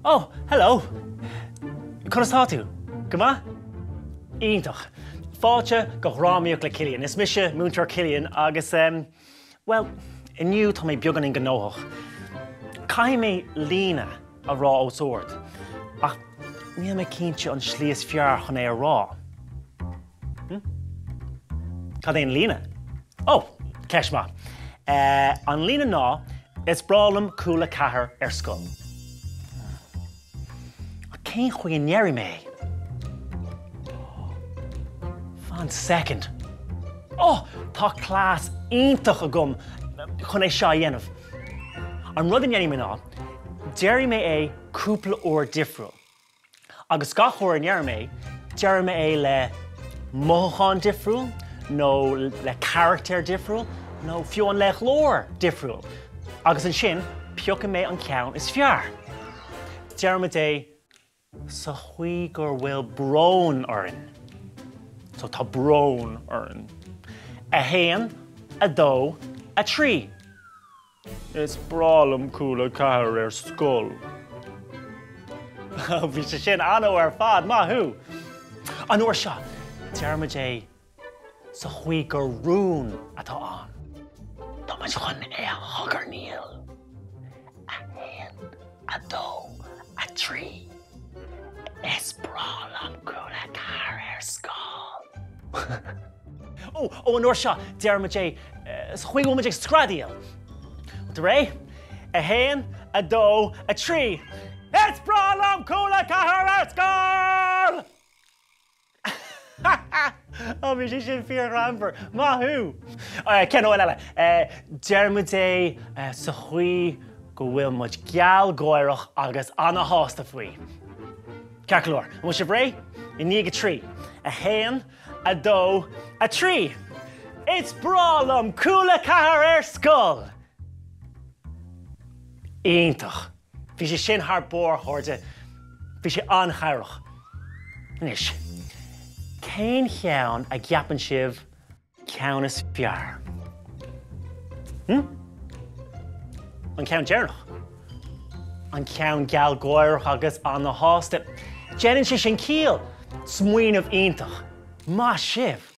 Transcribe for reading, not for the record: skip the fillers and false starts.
Oh, hello! Conas tá tú? Go maith? Iontach! Fáilte go Dhrámaíocht le Cillian. Is mise Múinteoir Cillian agus em, bhuel, inniu tá mé beagáinín gnóthach. Caithfidh mé líne a rá os ard, ach níl mé cinnte an slí is fearr chun é a rá. Hm? Cad é an líne? Ó, ceist maith. Eh, an líne ná, Is breá liom cúl a ceathair ar scoil. Ach cén chaoi a ndéarfaidh mé é? Fan soicind. Ó, tá cleas iontach agam chun é seo a dhéanamh. An rud a ndéanfaidh mé ná, déarfaidh mé é cúpla uair difriúil. Agus gach uair a ndeirim é, deirim é le mothúchán difriúil, nó le carachtar difriúil, nó fiú amháin le glór difriúil. Agus ansin, piocfaidh mé an ceann is fearr. Deirimid é sa chaoi gur bhfuil brón orainn. So tá brón orainn. 1, 2, 3. Is breá liom cúl a ceathair ar scoil. Bhí sé sin an-mhaith ar fad, maith thú! An uair seo, deirimid é sa chaoi gur rún atá ann. Tá muid chun é a chogarnaíl. 1, 2, 3. Is breá liom cúl a ceathair ar scoil. Ó, ó, an uair seo, deirimid é sa chaoi go bhfuil muid ag screadaíl. Tú réidh? 1, 2, 3. Is breá liom cúl a ceathair ar scoil! Ó, bhí sé sin fíorghreannmhar. Maith thú! Ceann amháin eile. Deirimid é sa chaoi go bhfuil muid gealgháireach agus ana-shásta faoi. Ceart go leor. An bhfuil sibh réidh? I ndiaidh a 3. 1, 2, 3. Is breá liom cúl a ceathair ar scoil! Iontach! Bhí sé sin thar barr, a chairde. Bhí sé an-chabhrach. Anois, cén cheann a gceapann sibh ceann is fearr? Hm? An ceann deireanach? An ceann gealgháireach agus ana-shásta? Déanann sé sin ciall! Smaoineamh iontach! Maith sibh!